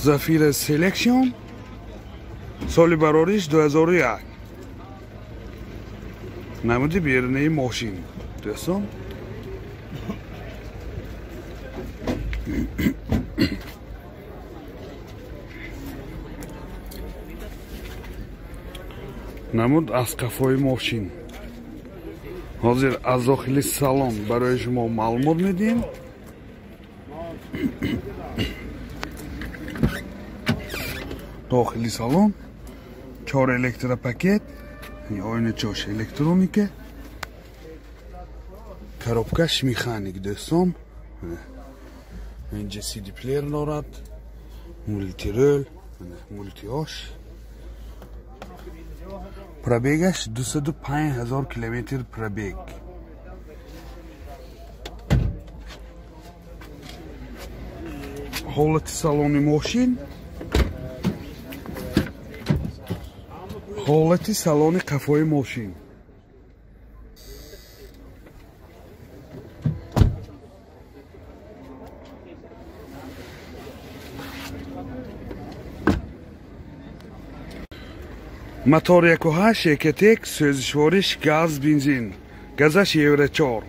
Зафира Селекшн, соли барориш 2001. Намуди берунаи мошин дӯстон. Намуд аз қафои мошин. Ҳозир аз дохили салон барои шумо маълумот медиҳем. Дохили салон 4 электропакет, оиначош электроника, коробкаш механик дӯстон. Инҷа CD плеер дорад, мултирол, мултиош. Пробегаш 205 000 километр пробег. Ҳолати салони мошин, ҳолати салони қафои мошин. Мотор 1.8 Ecotec, сӯзишвориш газ, бензин. Газаш Евро 4.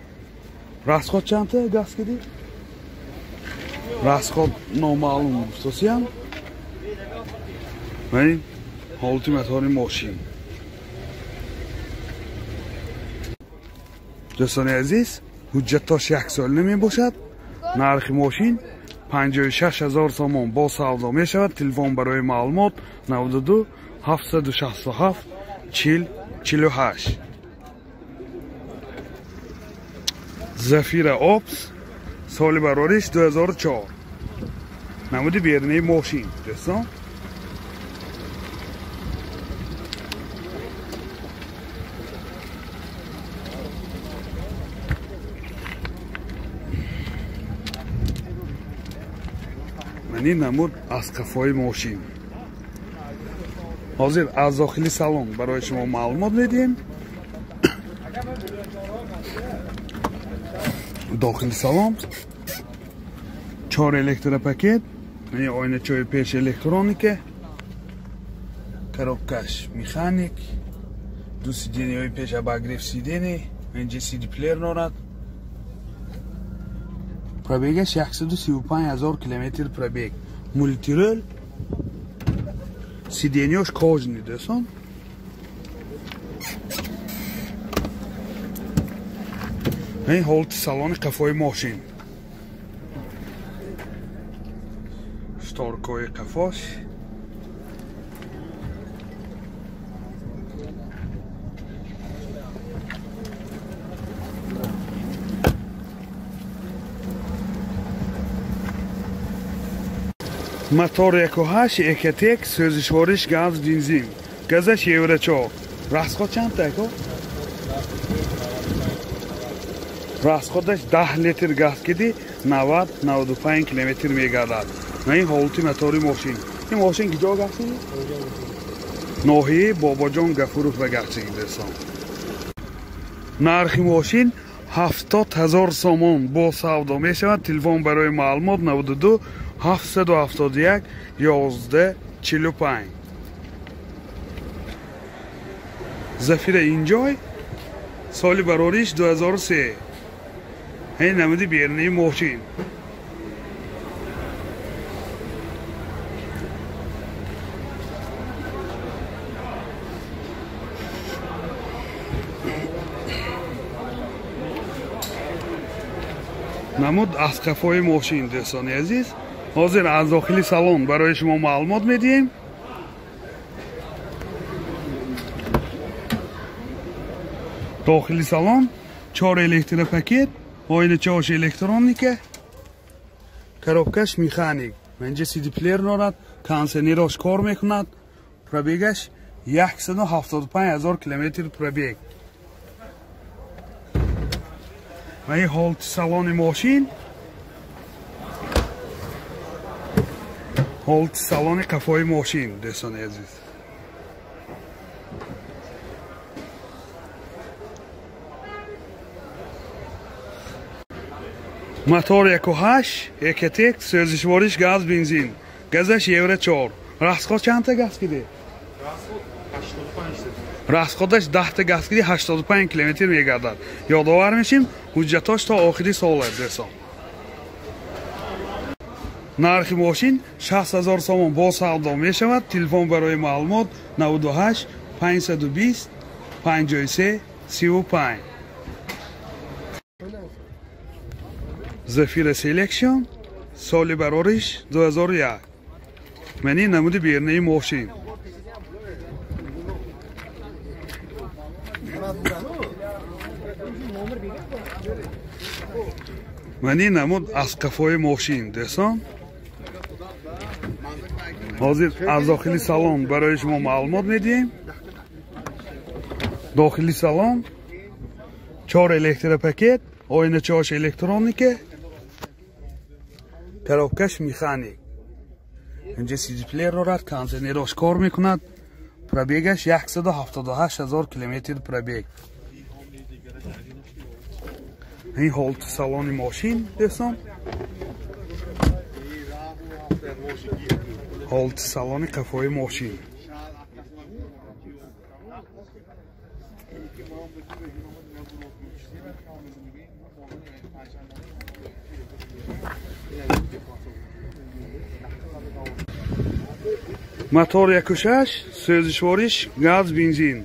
Расход чандта газ киди? Расход номаълум гуфтосиям. Ва ҳолати мотори мошин. Дӯстони азиз, ҳуҷҷатош як сол намебошад. Нархи мошин 56 000 сомон бо савдо мешавад. Телефон барои маълумот 92 767 40 48. Зафира Опс, соли барориш 2004. Намуди берунаи мошин дӯстон. Мани намуд аз қафои мошин. Ҳозир аз дохили салон барои шумо маълумот медиҳем. Дохили салон 4 электропакет, оиначои пеш электроника, коробкаш механик, ду сиденияҳои пеш обогрев сидений, инҷа CD плеер дорад. Пробегаш 135 000 километр пробег. Мултирол, сиденияш кожаный дӯстон. Ин ҳолати салони қафои мошин. Шторкои қафош. Мотор 1.8 Ecotec, сӯзишвориш газ, бензин. Газаш Евро 4. Расход чандта ако? Расходаш 10 литр газ киди 90-95 километр мегардад. Ва ин ҳолати мотори мошин. Ин мошин куҷо гаштиги? Ноҳияи Бобоҷон Гафуров ба гаштиги дӯстон. Нархи мошин 70 000 сомон бо савдо мешавад. Телефон барои маълумот 92 771 11 45. Зафира Инҷой, соли барориш 2003. Ин намуди берунаи мошин. Намуд аз қафои мошин дӯстони азиз. Ҳозир аз дохили салон барои шумо маълумот медиҳем. Дохили салон 4 электропакет, оиначаош электроника, коробкаш механик. Инҷа CD плеер дорад, кондиционерош кор мекунад. Пробегаш 175 000 километр пробег. Ва ин ҳолати салони мошин, ҳолати салони қафои мошин дӯстони азиз. Мотор 1.8 Ecotec, сӯзишвориш газ, бензин. Газаш евро 4. Расход чандта газ киди? Расходаш 10 та газ киди 85 километр мегардад. Ёдовар мешим, ҳуҷҷатош то охири сол дӯстон. Нархи мошин 60 000 сомон бо савдо мешавад. Телефон барои маълумот 98 520 53 35. Зафира Селекшн соли барориш 2001. Мани намуди бернаи мошин. Мани намуд аз қафои мошин дӯстон. Ҳозир аз дохили салон барои шумо маълумот медиҳем. Дохили салон 4 электропакет, оиначаҳош электроника, коробкаш механик. Инҷа CD-плеер дорад, кондиционерош кор мекунад. Пробегаш 178 000 километр пробег. Ин ҳолати салони мошин дӯстон. Ҳолати салони қафои мошин. Мотор 1.6, сӯзишвориш газ, бензин.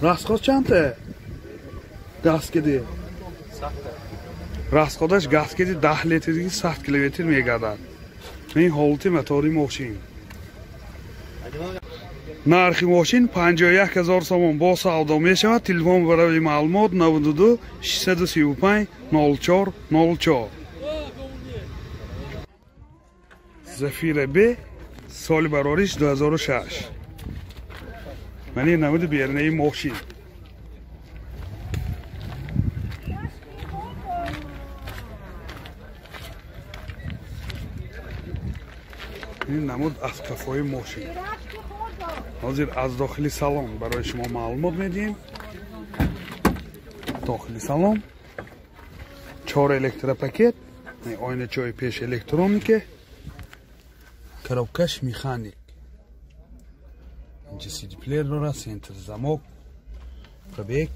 Расход чандта? Газ киди? Расходаш газ киди 10 литрги 100 километр мегардад. Ин ҳолати мотори мошин. Нархи мошин 51 000 сомон бо савдо мешавад. Телефон барои маълумот 92 635 04 04. Зафира Б соли барориш 2006. Мани намуди бернаи мошин. Ин намуд аз қафои мошин. Ҳозир аз дохили салон барои шумо маълумот медиҳем. Дохили салон 4 электропакет, оиначаҳои пеш электроника, коробкаш механик. Инҷа CD-плеер дорад, центр замок, пробег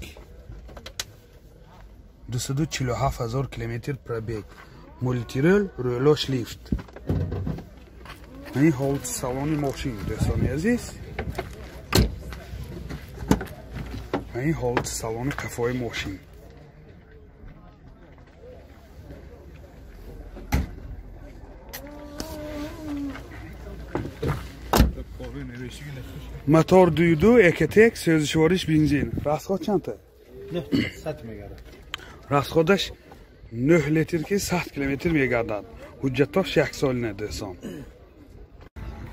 247 000 километр пробег, мултирол, рӯлош лифт. Ин ҳолати салони мошин дӯстони азиз. Ин ҳолати салони қафои мошин. Мотор 2.2 Экотек, сӯзишвориш бензин. Расход чандта? 9 мегардад. Расходаш 9 литр ки 100 километр мегардад. Ҳуҷҷатош 1 солина дӯстон.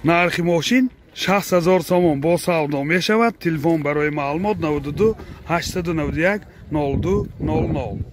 Нархи мошин 60 000 сомон бо савдо мешавад. Телефон барои маълумот 92 891 02 00.